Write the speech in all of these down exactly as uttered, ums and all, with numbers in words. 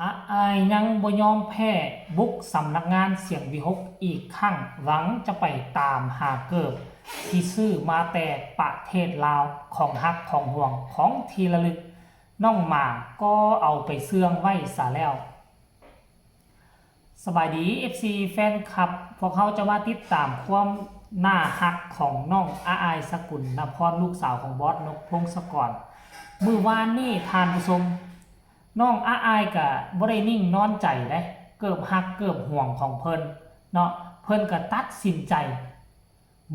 อาอายยังบ่ยอมแพ้ บุกสำนักงานเสียงวิหคอีกครั้ง หวังจะไปตามหาเกิบที่ซื้อมาแต่ประเทศลาว ของฮักของห่วงของที่ระลึก น้องหมาก็เอาไปเซื่องไว้ซะแล้ว สบายดี เอฟซี แฟนคลับ พวกเฮาจะมาติดตามความน่าฮักของน้องอาอาย สกุลนพร ลูกสาวของบอสนก พงศกร มื้อวานนี้ท่านผู้ชม น้องอาอายก็บ่ได้นิ่งนอนใจเด้ เกิบฮักเกิบห่วงของเพิ่นเนาะ เพิ่นก็ตัดสินใจ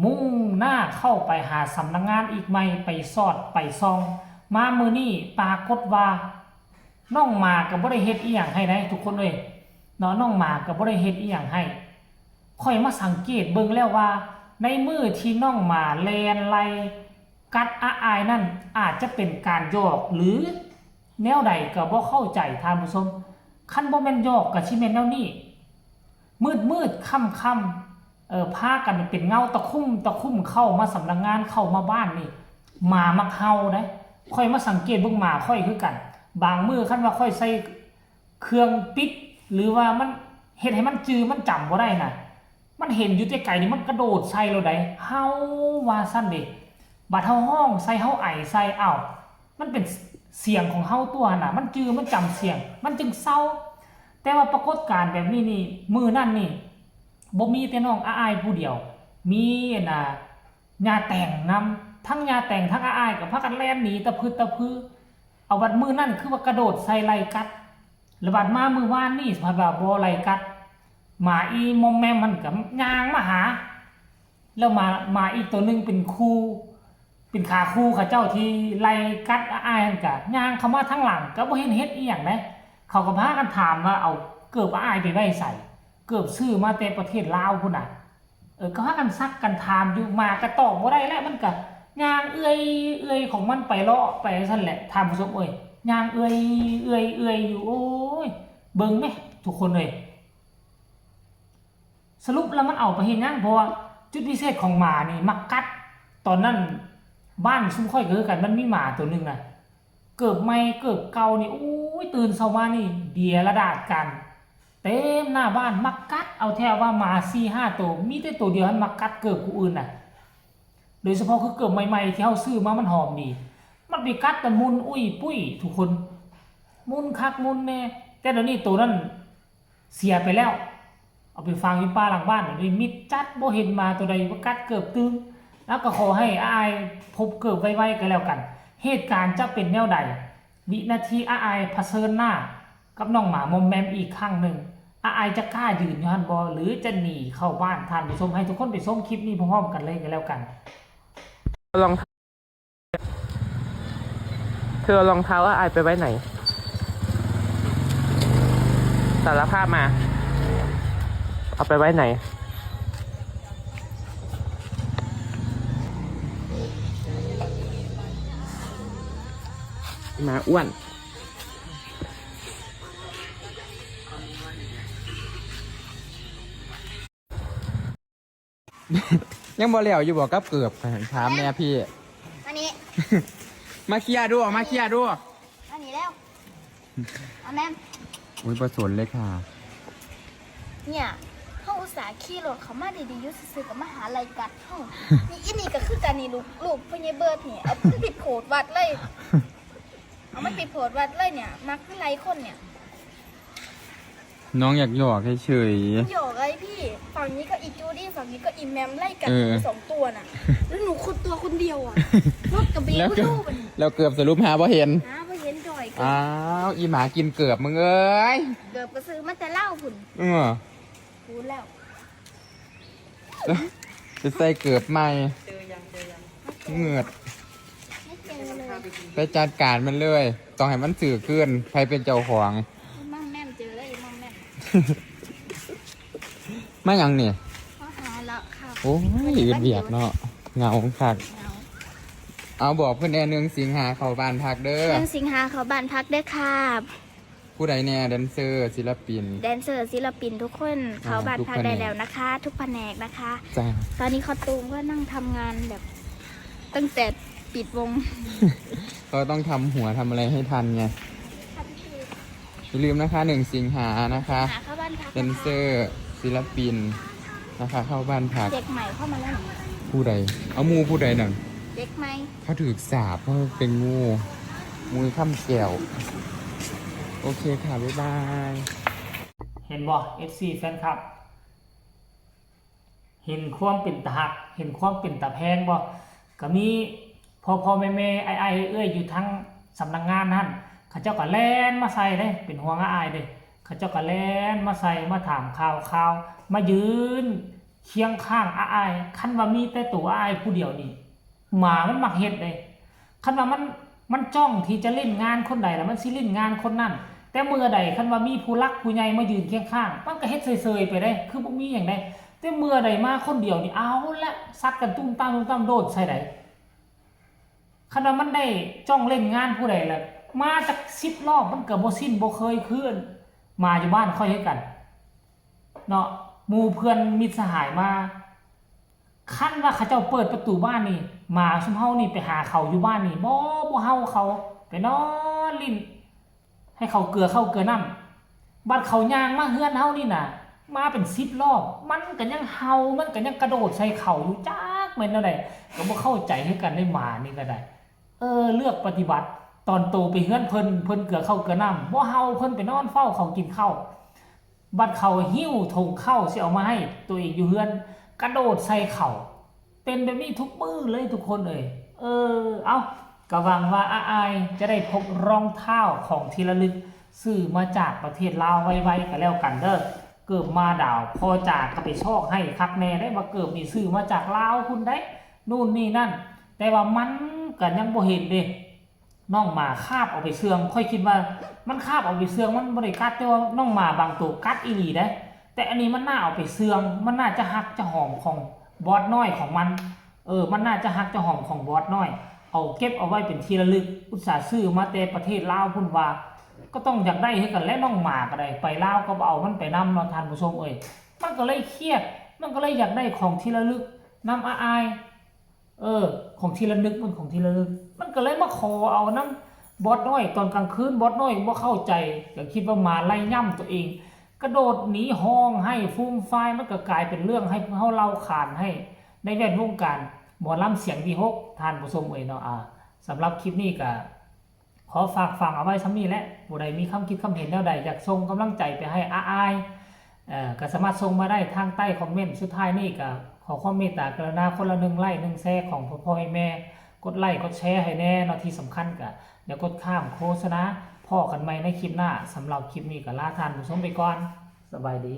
มุ่งหน้าเข้าไปหาสำนักงานอีกใหม่ ไปสอดไปส่อง มามื้อนี้ปรากฏว่า น้องหมาก็บ่ได้เฮ็ดอีหยังให้ได้ทุกคนเอ้ยเนาะ น้องหมาก็บ่ได้เฮ็ดอีหยังให้ ข้อยมาสังเกตเบิ่งแล้วว่า ในมื้อที่น้องหมาแล่นไล่กัดอาอายนั่น อาจจะเป็นการหยอกหรือแนวใดก็บ่เข้าใจท่านผู้ชม คันบ่แม่นหยอกก็สิแม่นแนวนี้ มืดๆ ค่ำๆ เอ่อ พากันเป็นเงาตะคุ่มตะคุ่มเข้ามาสำนักงาน เข้ามาบ้านนี่ หมามักเห่าเด้ ข้อยมาสังเกตเบิ่งหมาข้อยคือกัน บางมื้อคันว่าข้อยใส่เครื่องปิด หรือว่ามันเฮ็ดให้มันจื่อมันจำบ่ได้น่ะ มันเห็นอยู่แต่ไกลนี่มันกระโดดใส่โลดใด เห่าว่าซั่นเด้ บัดเฮาฮ้องใส่ เฮาไอใส่ อ้าว มันเป็นเสียงของเฮาตัวหั่นน่ะ มันจื่อมันจำเสียง มันจึงเซา แต่ว่าปรากฏการณ์แบบนี้นี่ มื้อนั้นนี่ บ่มีแต่น้องอาอายผู้เดียว มีอันน่ะ ย่าแตงนำ ทั้งย่าแตงทั้งอาอายก็พากันแล่นหนีตะพึดตะพือ เอาบัดมื้อนั้นคือว่ากระโดดใส่ไล่กัด แล้วบัดมามื้อวานนี่ผัดว่าบ่ไล่กัด หมาอีมอมแมมมันก็ย่างมาหา แล้วหมา หมาอีกตัวหนึ่งเป็นคู่ เป็นขาคู่เขาเจ้าที่ไล่กัดอาอายหั่นก็ย่างเข้ามาทางหลัง ก็บ่เห็นเฮ็ดอีหยังเด้ เขาก็พากันถามว่าเอาเกิบอาอายไปไว้ไส เกิบซื้อมาแต่ประเทศลาวพุ้นน่ะ เออ ก็พากันซักกันถามอยู่ หมาก็ตอบบ่ได้แล้ว มันก็ย่างเอื้อยเอื้อยของมันไปเลาะไปซั่นแหละ ท่านผู้ชมเอ้ย ย่างเอื้อยเอื้อยเอื้อยอยู่ โอ้ย เบิ่งแหมทุกคนเอ้ย สรุปแล้วมันเอาไปเฮ็ดหยัง เพราะว่าจุดพิเศษของหมานี่มักกัด ตอนนั้นบ้านซุมข้อยก็คือกัน มันมีหมาตัวหนึ่งน่ะ เกิบใหม่เกิบเก่านี่ โอ้ย ตื่นเช้ามานี่ เดียระดาษกัน เต็มหน้าบ้าน มักกัดเอาแท้ว่าหมาสี่ห้าตัว มีแต่ตัวเดียวหั้นมักกัดเกิบผู้อื่นน่ะ โดยเฉพาะคือเกิบใหม่ๆ ที่เฮาซื้อมามันหอมดี มันไปกัดแต่มุนอุ้ยปุ้ยทุกคน มุนคักมุนแน่ แต่เดี๋ยวนี้ตัวนั้นเสียไปแล้ว เอาไปฝังอยู่ป่าหลังบ้าน เดี๋ยวนี้มิดจัด บ่เห็นหมาตัวใดมากัดเกิบตื่น แล้วก็ขอให้อาอายพบเกิบไวๆ ก็แล้วกัน เหตุการณ์จะเป็นแนวใด วินาทีอาอายเผชิญหน้ากับน้องหมามอมแมมอีกครั้งหนึ่ง อาอายจะกล้ายืนอยู่หั่นบ่ หรือจะหนีเข้าบ้าน ท่านผู้ชม ให้ทุกคนไปชมคลิปนี้พร้อมๆ กันเลยก็แล้วกัน ลอง เธอเอารองเท้าอาอายไปไว้ไหน สารภาพมา เอาไปไว้ไหน หมาอ้วน ยังบ่แล้วอยู่บ่กับเกิบ ถามแน่พี่ อันนี้ มาเคลียร์ดู มาเคลียร์ดู อันนี้แล้ว เอาแม่ม อุ้ยบ่สนเลยค่ะ เนี่ย เขาอุตส่าห์ขี่รถเขามาดีๆ อยู่ซื่อๆ ก็มาหาไล่กัดเขา นี่อีนี่ก็คือกันนี่ ลูก ลูกพ่อใหญ่เบิร์ดนี่ เอามันไปโพสต์วัดเลย เอามันไปโพสต์วัดเลยเนี่ย มักไล่คนเนี่ย น้องอยากหยอกเฉยๆ หยอกอะไรพี่ ฝั่งนี้ก็อีจูดี้ ฝั่งนี้ก็อีแมม ไล่กัด เออ หนูสองตัวน่ะ แล้วหนูคนตัวคนเดียวอ่ะ รถกับเบรก แล้วก็ ก็ดูมัน แล้วเกิบสรุปหาบ่เห็น หาบ่เห็นจ่อยเกิบ อ้าว อีหมากินเกิบมึงเอ้ย เกิบก็ซื้อมาแต่เล่าพุ่น เออ พูดแล้ว จะใส่เกิบใหม่ เจอยัง เจอยัง เหงือด ไม่เจอเลย ไปจัดการมันเลย ต้องให้มันซื้อคืน ใครเป็นเจ้าของ มั่งแม่มเจอแล้วอีมั่งแม่ม มาหยังนี่ เขาหาแล้วค่ะ โอ้ย อึดเวียกเนาะ เหงาคัก เหงา เอาบอกเพิ่นแน่ หนึ่งสิงหาเข้าบ้านพักเด้อ หนึ่งสิงหาเข้าบ้านพักเด้อค่ะ ผู้ใดแน่ แดนเซอร์ ศิลปิน แดนเซอร์ ศิลปินทุกคน อ่า เข้าบ้านพักได้แล้วนะคะ ทุกแผนกนะคะ จ้า ตอนนี้คอสตูมก็นั่งทำงานแบบ ตั้งแต่ปิดวง ก็ต้องทำหัวทำอะไรให้ทันไง อย่าลืมนะคะ หนึ่งสิงหานะคะ หาเข้าบ้านพักนะคะ แดนเซอร์ศิลปินนะคะ เข้าบ้านพัก เด็กใหม่เข้ามาแล้วเหรอ ผู้ใด เอาหมู่ผู้ใดนั่น เด็กใหม่ เขาถือสาบเพราะเป็นงู งูข้ามแก้ว โอเคค่ะ บ๊ายบาย เห็นบ่ เอฟซี แฟนคลับ เห็นความเป็นตาฮัก เห็นความเป็นตาแพงบ่ ก็มีพ่อพ่อแม่แม่ไอ้ไอ้เอื้อยอยู่ทั้งสำนักงานนั่น เขาเจ้าก็แล่นมาใส่เด้ เป็นห่วงอ้ายเด้ เขาเจ้าก็แล่นมาใส่มาถามข่าวข่าว มายืนเคียงข้างอ้าย คันว่ามีแต่ตัวอ้ายผู้เดียวนี่ หมามันมักเฮ็ดเด้ คันว่ามันมันจ้องที่จะเล่นงานคนใดแล้วมันสิเล่นงานคนนั้น แต่เมื่อใดคันว่ามีผู้หลักผู้ใหญ่มายืนเคียงข้าง มันก็เฮ็ดเซยๆไปได้ คือบ่มีหยังได้ แต่เมื่อใดมาคนเดียวนี่เอาละซัดกันตุ้มตามตุ้มตามโดดใส่ได้ คันว่ามันได้จ้องเล่นงานผู้ใดล่ะ มาจักสิบรอบมันก็บ่สิ้นบ่เคยคือหมาอยู่บ้านข้อยคือกัน เนาะ หมู่เพื่อนมิตรสหายมา คันว่าเขาเจ้าเปิดประตูบ้านนี่ หมาซุมเฮานี่ไปหาเขาอยู่บ้านนี่ บ่ บ่เห่าเขา ไปนอนลิ้น ให้เขาเกลือเข้าเกลือน้ำ บัดเขาย่างมาเฮือนเฮานี่น่ะ มาเป็นสิบรอบ มันก็ยังเห่า มันก็ยังกระโดดใส่เขาอยู่ จักแม่นแนวใด ก็บ่เข้าใจคือกัน ได้หมานี่ก็ได้ เออ เลือกปฏิบัติ ตอนโตไปเฮือนเพิ่น เพิ่นเกลือเข้าเกลือน้ำ บ่เห่า เพิ่นไปนอนเฝ้าเขากินข้าว บัดเขาหิ้วถงข้าวสิเอามาให้ตัวเองอยู่เฮือน กระโดดใส่เขา เป็นแบบนี้ทุกมื้อเลยทุกคนเอ่ย เออ เอ้า ก็หวังว่าอ้ายๆจะได้พกรองเท้าของที่ระลึก ซื้อมาจากประเทศลาวไวๆก็แล้วกันเด้อ เกิบมาดาว พ่อจ๋าก็ไปซอกให้คักแน่ได้ ว่าเกิบนี่ซื้อมาจากลาวพุ้นได้ นู่นนี่นั่น แต่ว่ามันก็ยังบ่เห็นเด้ น้องหมาคาบเอาไปเสื่อง ข้อยคิดว่ามันคาบเอาไปเสื่อง มันบ่ได้กัด แต่ว่าน้องหมาบางตัวกัดอีหลีเด้ แต่อันนี้มันน่าเอาไปเสื่อง มันน่าจะฮักจะหอมของบอสน้อยของมัน เออ มันน่าจะฮักจะหอมของบอสน้อย เอาเก็บเอาไว้เป็นที่ระลึก อุตส่าห์ซื้อมาแต่ประเทศลาวพุ้นว่า ก็ต้องอยากได้คือกันแหละ น้องหมาก็ได้ ไปลาวก็บ่เอามันไปนำเนาะท่านผู้ชมเอ่ย มันก็เลยเครียด มันก็เลยอยากได้ของที่ระลึกนำอ้ายๆ เออ ของที่ระลึก มันของที่ระลึก มันก็เลยมาขอเอานำบอสน้อย ตอนกลางคืนบอสน้อยบ่เข้าใจ ก็คิดว่าหมาไล่ย่ำตัวเอง กระโดดหนี ฮ้องไห้ฟูมฟาย มันก็กลายเป็นเรื่องให้เฮาเล่าขานให้ในแวดวงการหมอลำเสียงวีหก ท่านผู้ชมเอ่ยเนาะ อ่า สำหรับคลิปนี้ก็ขอฝากฝังเอาไว้ส่ำนี้แหละ ผู้ใดมีความคิดความเห็นแนวใด อยากส่งกำลังใจไปให้อ้ายๆ เอ่อ ก็สามารถส่งมาได้ทางใต้คอมเมนต์ สุดท้ายนี้ก็ขอความเมตตากรุณาคนละหนึ่งไลค์หนึ่งแชร์ของพ่อๆแม่ๆ กดไลค์กดแชร์ให้แน่เนาะ ที่สำคัญก็อย่ากดข้ามโฆษณา พ้อกันใหม่ในคลิปหน้า สำหรับคลิปนี้ก็ลาท่านผู้ชมไปก่อน สบายดี